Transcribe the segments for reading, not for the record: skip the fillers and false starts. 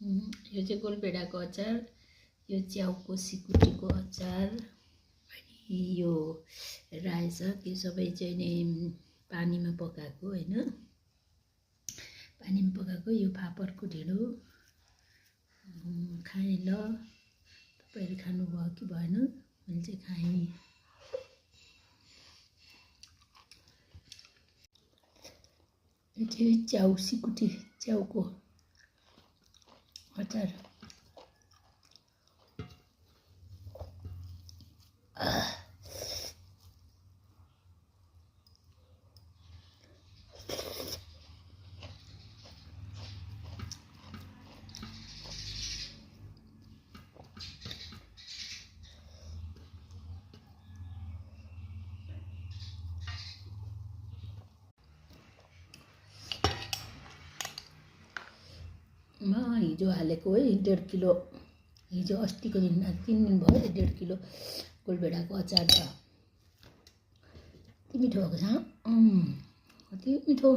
यो चाहिँ गोलभेडाको अचार, यो च्याउको सिकुटीको अचार, अनि यो रायो साग, यो सबै चाहिँ नि पानीमा पकाएको होइन, पानीमा पकाएको। यो फापरको ढिँडो खाएँ ल। तपाईँहरू खानुभयो कि भएन? मैले चाहिँ खाएँ। यो चाहिँ च्याउ सिकुटी, च्याउको अचार। म हिजो हालेको है 1.5 किलो, हिजो अस्तिको दिन 3 दिन भयो 1.5 किलो गोलभेडाको अचार छ। कति मिठो भएको छ, कति मिठो।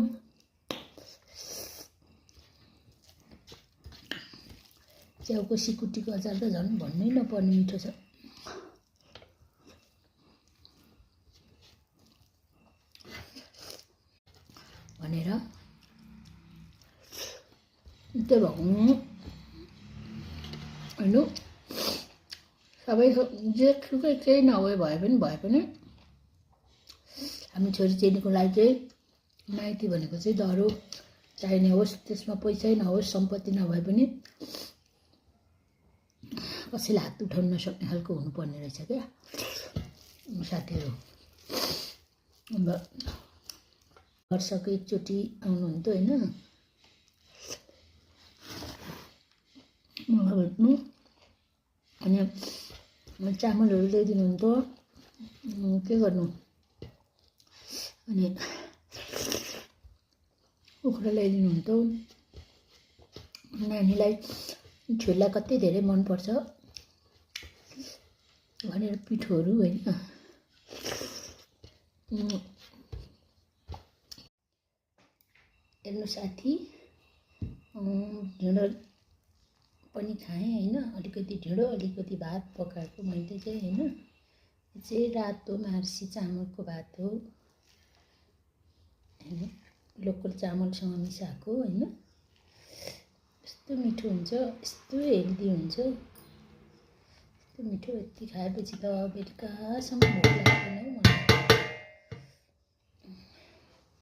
च्याउको सिकुटीको अचार त झन् भन्नै नपर्ने मिठो छ। भनेर त्यो भएको होइन, सबै जेसुकै केही नभए भए पनि हामी छोरीचेलीको लागि चाहिँ माइती भनेको चाहिँ दह्रो चाहिने होस्, त्यसमा पैसै नहोस्, सम्पत्ति नभए पनि कसैले हात उठाउन नसक्ने खालको हुनुपर्ने रहेछ क्या साथीहरू। अब वर्षको एकचोटि आउनुहुन्थ्यो होइन, मलाई भेट्नु, अनि चामलहरू ल्याइदिनुहुन्थ्यो, के गर्नु, अनि कुखुरा ल्याइदिनुहुन्थ्यो। नानीलाई छोरीलाई कति धेरै मनपर्छ भनेर पिठोहरू होइन। हेर्नु साथी, ढिँडो पनि खाएँ होइन, अलिकति ढिँडो अलिकति भात पकाएको मैले चाहिँ होइन। यो चाहिँ रातो मार्सी चामलको भात हो होइन, लोकल चामलसँग मिसाएको होइन। यस्तो मिठो हुन्छ, यस्तो हेल्दी हुन्छ, यस्तो मिठो। यति खाएपछि त बेलुकासम्म भोक लाग्दैन।